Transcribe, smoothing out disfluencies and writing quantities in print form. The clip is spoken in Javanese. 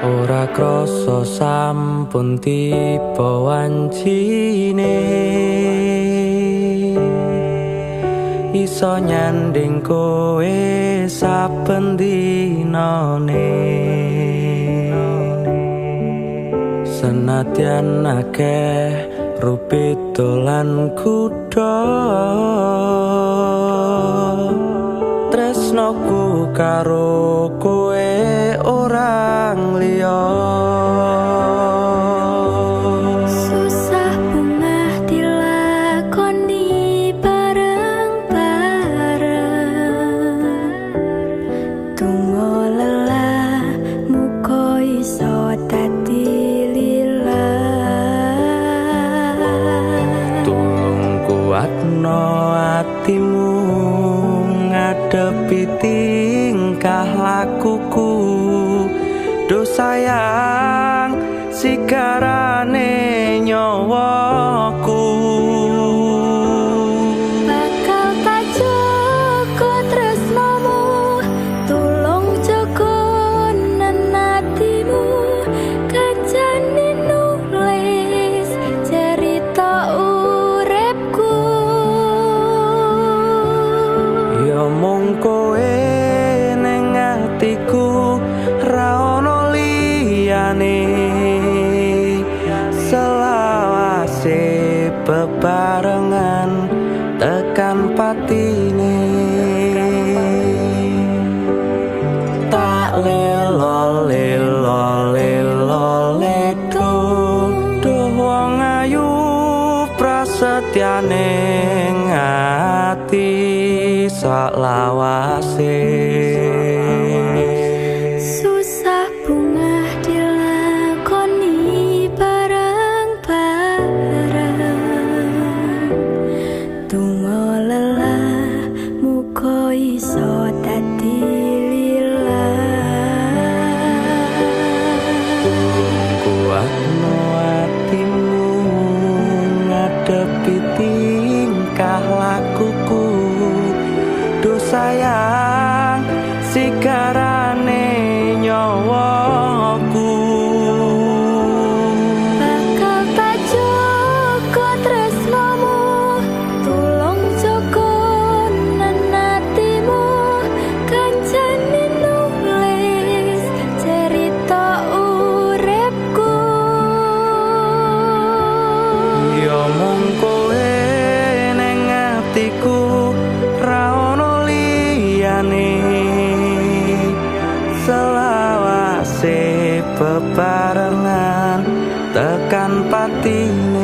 Ora krasa sampun tiba wancine, iso nyanding kowe saben dinane. Senadyan akeh rupi dolan kutha, tresnoku karo kowe orang liya. Susah bungah dilakoni bareng-bareng, tungo lelah muka iso dadi lillah. Tulung kuatno atimu ngadepi tingkah lakuku. Duh sayang sigarane nyawaku. Bakal tak jaga tresnomu, tulung jaga atimu. Kancane nulis cerita uripku. Ya mung kowe ning atiku ra ono liyane, selawase bebarengan tekan patine. Tak lelo lelo lelo ledo, duh wong ayu prasetyane ati saklawase. Susah bungah dilakoni bareng-bareng, tungo lelah muka iso dadi lillah. Tulung kuatno atimu ngadepi tingkah lakuku. Duh sayang sigarane nyawaku. Bakal tak jaga tresnomu, tulung jaga atimu. Kancane nulis cerita uripku. Ya mung kowe ning atiku ra ono liyane, selawase bebarengan tekan patine.